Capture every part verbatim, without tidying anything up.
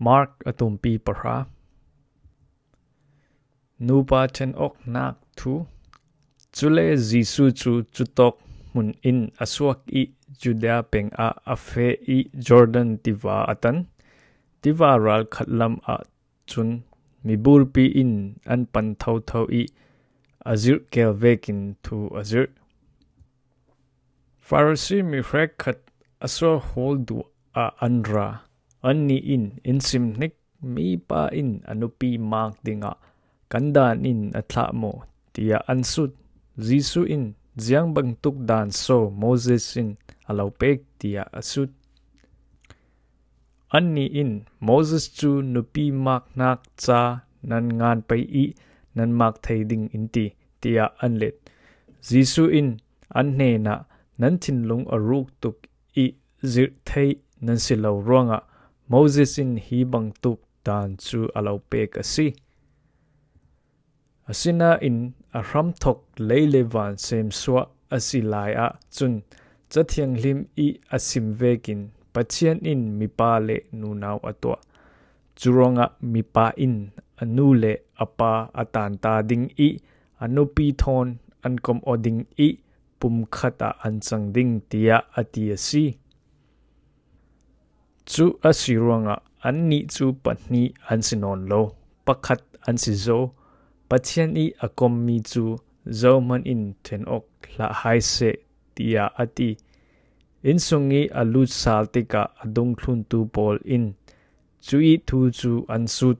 Mark a tumpi pahra. Nupa ṭhen awknak thu. Cule Jesu cu cutawk hmun in a suak ih Judea peng ah a feh ih Jordan tiva a tan. Tiva ral khat lam ah cun mibulpi in an pan thotho ih a zirh keel vekin thu a zirh. Farasi mi hrekkhat a sual hawl duh ah an ra. Annih in, "In sim hnik, mipa in a nupi maak dingah kan daan in a thlah maw?" tiah an sut. Jesu in, "Ziang bangtuk daan so Moses in a lo pek?" tiah a sut. Annih in, "Moses cu nupi maaknak ca nan ngan pei ih nan maak thei ding in ti," tiah an let. Jesu in an hnenah, "Nan thinlung a ruk tuk ih zirh thei nan si lo ruangah Moses in hi bangtuk daan cu a lo pek a si. Asinain a hramthawk lei le van semsuah a si lai ah cun Ca Thianghlim ih a sim vekin Pathian in mipa le nunau a tuah. Curuangah mipa in a nu le a pa a tanta ding ih a nupi thawn an komh aw ding ih pumkhat ah an cang ding," tiah a ti a si. Cu a si ruangah annih cu pahnih an si nawn lo, pakhat an si zo. Pathian ih a kommi cu zohman in ṭhen awk hlah hai seh, tiah a ti. Inn sung ih a lut sal tikah a dungthluntu pawl in cuih thu cu an sut.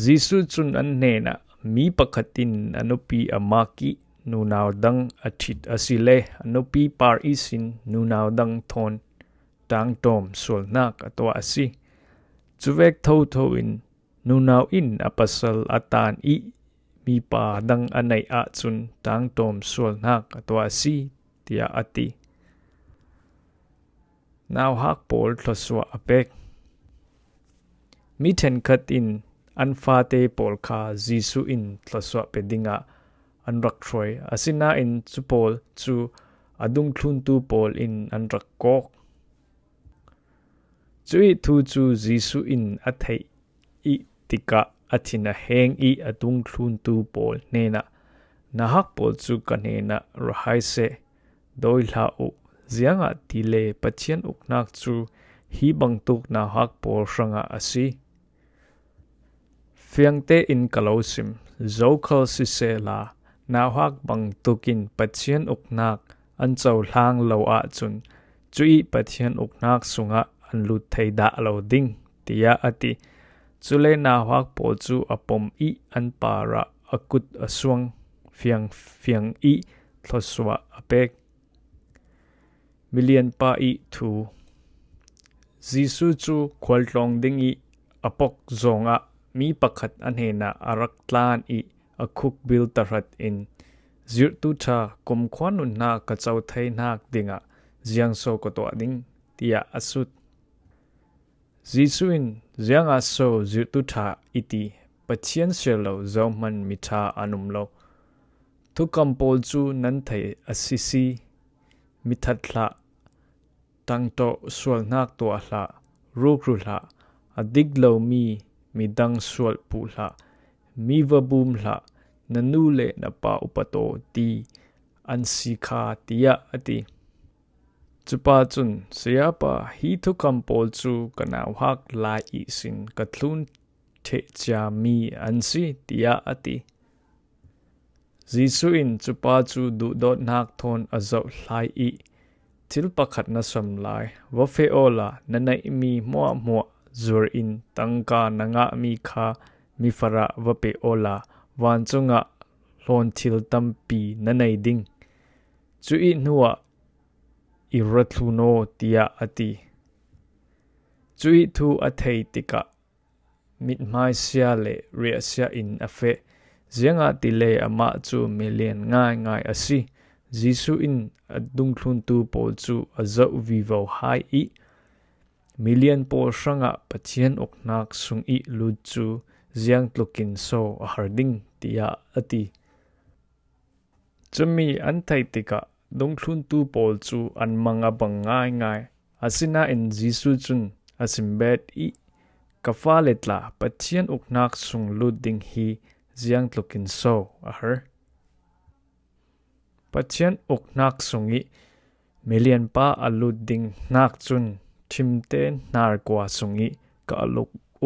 Jesu cun an hnenah, "Mi pakhat in a nupi a maak ih nunau dang a ṭhit asile a nupi par ihsin nunau dang thawn ṭangṭawm sualnak a tuah a si. Cuvek thotho in nunau in a pasal a taan ih mipa dang a neih ahcun ṭangṭawm sualnak a tuah a si," tiah a ti. Nauhak pawl thluasuah a pek. Mi ṭhenkhat in an fate pawl kha Jesuh in thluasuah pe dingah an rak hruai. Asinain cu pawl cu a dungthluntu pawl in an rak kawk. Cuih thu cu Jesuh in a theih ih tikah a thin a heng ih a dungthluntu pawl hnenah, "Nauhak pawl cu ka hnenah ra hai seh, dawi hlah uh, ziangahtile Pathian uknak cu hi bangtuk nauhak pawl hrangah a si. Fiangte in ka lo sim, zokhal sisehla nauhak bangtuk in Pathian uknak an cohlang lo ahcun cuih Pathian uknak sungah an lut thei dah lo ding," tiah a ti. Cule nauhak pawl cu a pom ih an parah a kut a suang fiangfiang ih thluasuah a pek. Milianpa ih thu. Jesuh cu khualtlawng ding ih a pok zawngah mi pakhat a hnenah a rak tlan ih a khukbil tahratin, "Zirhtu ṭha, kumkhua nun hna ka co theinak dingah ziang so ka tuah ding?" tiah a sut. Jesuh in, "Ziangah so zirhtu ṭha i ti? Pathian si lo zohman mi ṭha an um lo. Thukam pawl cu nan theih a si si, 'Mi that hlah, ṭangṭawh sualnak tuah hlah, rukru hlah, a dik lomi midang sualh puh hlah, mi va bum hlah, na nu le na pa upat aw,' ti an si kha," tiah a ti. Cupa cun, "Sayapa, hi thukam pawl cu ka nauhak lai ihsin ka thlun ṭheh ciami an si," tiah a ti. Jesuh in cupa cu duhdawtnak thawn a zoh hlai ih, "Thil pakhat na sam lai, va feh awla na neihmi hmuahhmuah zuar in tangka na ngahmi kha mifarah va pe awla vancungah hlawnthil tampi na nei ding. Cuih hnuah i ra thlun aw," tiah a ti. Cuih thu a thei tikah mithmaisia le riahsia in a feh, ziangahtile amah cu milian ngaingai a si. Jesuh in a dungthluntu pawl cu a zoh vivo hai ih, "Milian pawl hrangah Pathian uknak sung ih lut cu ziangtlukin so a har ding?" tiah a ti. Cumi an theih tikah dungthluntu pawl cu an mang a bang ngaingai. Asinain Jesuh cun, a simbet i, ka fale tla Pathian uknak sung lut ding hi ziang tlukin so a har. Pathian uknak sung i milianpa a lut ding hnak cun thimte hnar kua sung i ka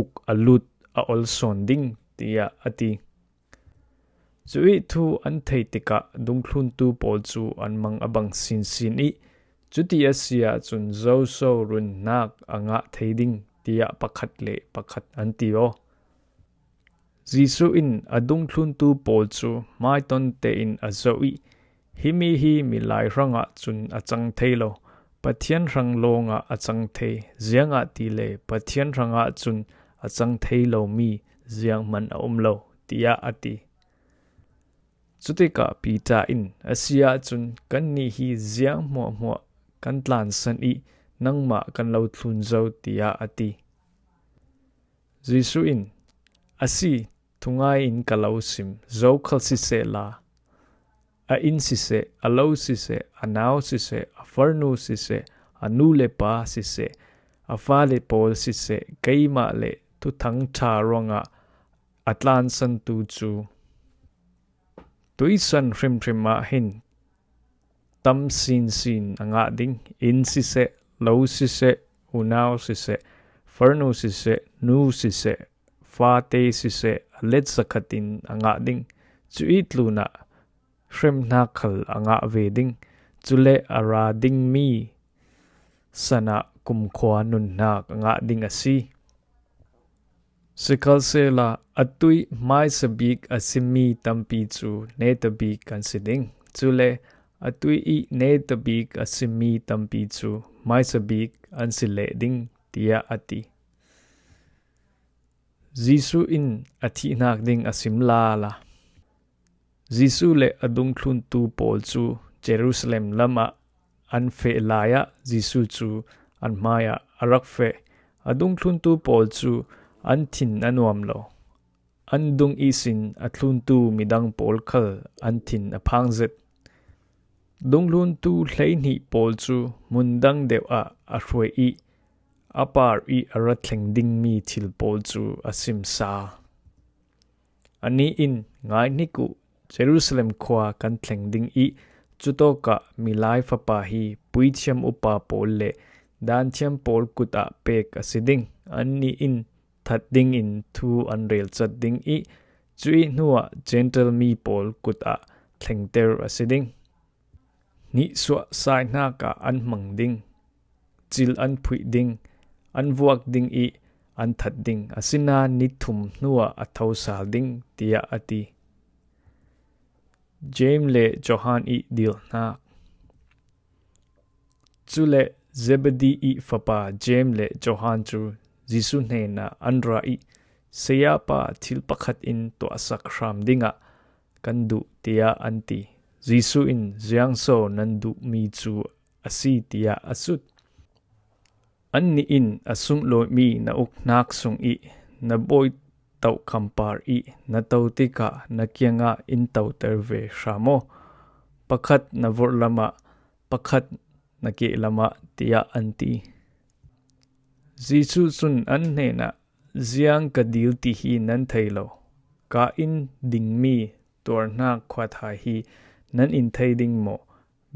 uk a lut a olsawn ding, tiah a ti. Cuih thu an theih tikah dungthluntu pawl cu an mang a bang sinsin i, cuti a si ahcun zoso runnak a ngah thei ding, tiah pakhat le pakhat an ti aw. Jesuh in a dungthluntu pawl cu hmaiton tein a zoh i, himi hi milai hrangah cun a cang thei lo, Pathian hrang lawngah a cang thei, ziangahtile Pathian hrangah cun a cang thei lomi zianghman a um lo, tiah a ti. Cutikah Peter in, a si ahcun kannih hi ziang hmuahhmuah kan tlansan i nangmah kan lo thlun zo, tiah a ti. Jesuh in, a si, thungai in ka lo sim, zokhal sisehla, a inn siseh, a lo siseh, a nau siseh, a farnu siseh, a nu le pa siseh, a fale pawl siseh, keimah le Thuthang ṭha ruangah a tlansantu cu tuisan hrimhrim ah hin tam sinsin a ngah ding, inn siseh, lo siseh, unau siseh, farnu siseh, nu siseh, fate siseh, a let zakhat in a ngah ding. Cuih tlunah hremhnak khal a ngah ve ding, cule a ra dingmi sanah kumkhua nunnak a ngah ding a si. Sikhalsehla atuih hmaisabik a simi tampi cu netabik an si ding, cule atuih i netabik a simi tampi cu hmaisabik an si leh ding, tiah a ti. Jesuh in a thihnak ding a sim lala. Jesuh le a dungthluntu pawl cu Jerusalem lamah an feh lai ah Jesuh cu an hmaiah a rak feh. A dungthluntu pawl cu an thin a nuam lo. An dung ihsin a thluntu midang pawl khal an thin a phang zet. Dungthluntu hleihnih pawl cu hmundang deuh ah a hruai i a par i a ra thleng dingmi thil pawl cu a simsa. Anih in, ngaihnik uh, Jerusalem khua kan thleng ding i cutawkah Milai Fapa hi puithiam upa pawl le daanthiam pawl kut ah pek a si ding. Annih in that dingin thu an relcat ding i cuih hnuah Gentile mi pawl kut ah thlengter a si ding. Nihsuah sainak ah an hmang ding, cil an phuih ding, an vuak ding i an that ding, asinain ni thum hnuah a thosal ding, tiah a ti. James le Johan i dilhnak. Cule Zebedi i fapa James le Johan cu Jesuh hnenah an ra i, Sayapa, thil pakhat in tuahsak hram dingah kan duh, tiah an ti. Jesuh in, Ziangso nan duhmi cu a si, tiah a sut. Annih in, A sunglawimi na uknak sung i na bawi tohkham par i na to tikah na kiangah in toter ve hram aw. Pakhat na vorhlamah, pakhat na kehlamah, tiah an ti. Jesuh cun an hnenah, Ziang ka dil ti hi nan thei lo. Ka in dingmi tuarhnak khuathai hi nan in thei ding maw?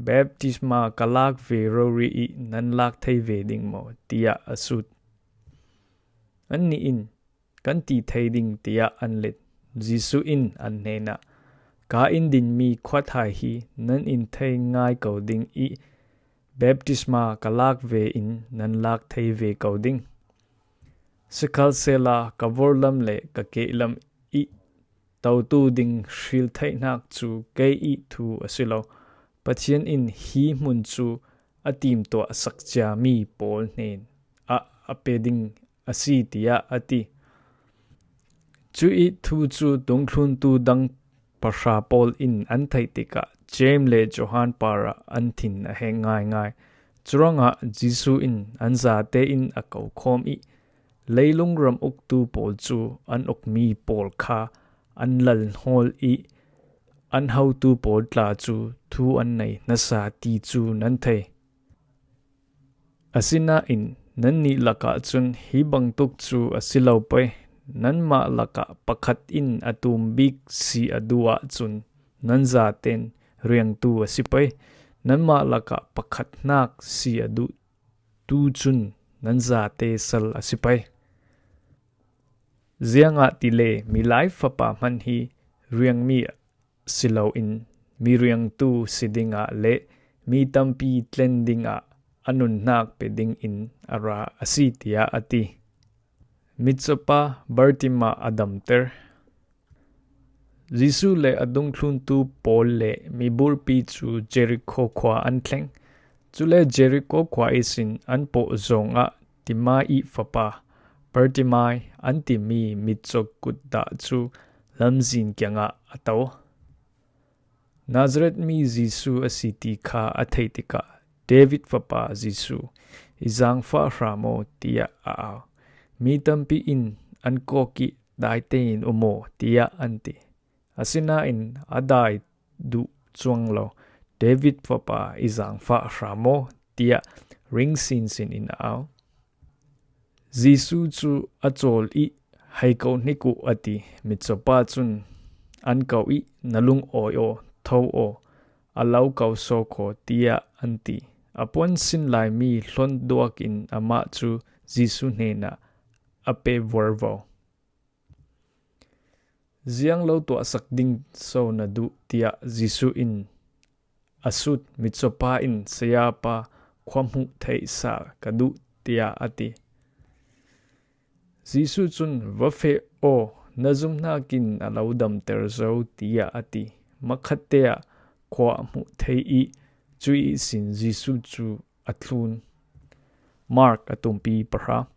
Baptisma ka lak ve rori i nan lak thei ve ding maw? Tiah a sut. Annih in, Kan ti thei ding, tiah an let. Jesuh in an hnenah, Ka in dinmi khuathai hi nan in thei ngai ko ding i baptisma ka lak ve in nan lak thei ve ko ding. Sikhalsehla ka vorhlam le ka kehlam i totu ding hriltheihnak cu kei i thu a si lo. Pathian in hi hmun cu a timtuah sakciami pawl hnen ah a pe ding a si, tiah a ti. Cuih thu cu dungthluntu dang pahra pawl in an theih tikah James le Johan parah an thin a heng ngaingai. Curuangah Jesuh in an zate in a ko khawm i, Leilung ram uktu pawl cu an ukmi pawl kha an lalhnawl i an hotu pawl tla cu thu an nei nasa ti cu nan thei. Asinain Nannih lakah cun hi bangtuk cu a si lo pei. Nanmah lakah pakhat in a tum bik si a duh ahcun nan zaten riangtu a si pei. Nanmah lakah pakhat hnak si a duhtu cun nan zate sal a si pei. Ziangahtile Milai Fapa hman hi riangmi si loin mi riangtu si dingah le mi tampi tlen dingah a nunnak pe dingin a ra a si, tiah a ti. Mitcaw pa Bartima a damter. Jesuh le a dungthluntu pawl le miburpi cu Jerikho khua an thleng. Cule Jerikho khua ihsin an pawh zongah Timai fapa Bartimai an timi mitcaw kut dah cu lamzin kiangah a to. Nazareth mi Jesuh a si ti kha a theih tikah, "David fapa Jesuh, i zaangfah hram aw," tiah a au. Mi tampi in an kawk ih, "Dai tein um aw," tiah an ti. Asinain a dai duh cuang lo, "David fapa, i zaangfah hram aw," tiah ring sinsin in a au. Jesuh cu a cawl ih, "Hei ko hnik uh," a ti. Mitcaw pa cun an ko ih, "Na lungawi aw, tho aw, a lo ko sawk aw," tiah an ti. A puan sin laimi hlonh duak in amah cu Jesuh hnenah a pe vorvo. "Ziang lo tuahsak ding so na duh?" tiah Jesuh in a sut. Mitcaw pa in, "Sayapa, khuahmuh theih sal ka duh," tiah a ti. Jesuh cun, "Va feh aw, na zumhnak in a lo damter zo," tiah a ti. Makhatte ah khua a hmuh thei ih, cuih ihsin Jesuh cu a thlun. Mark a tumpi pahra.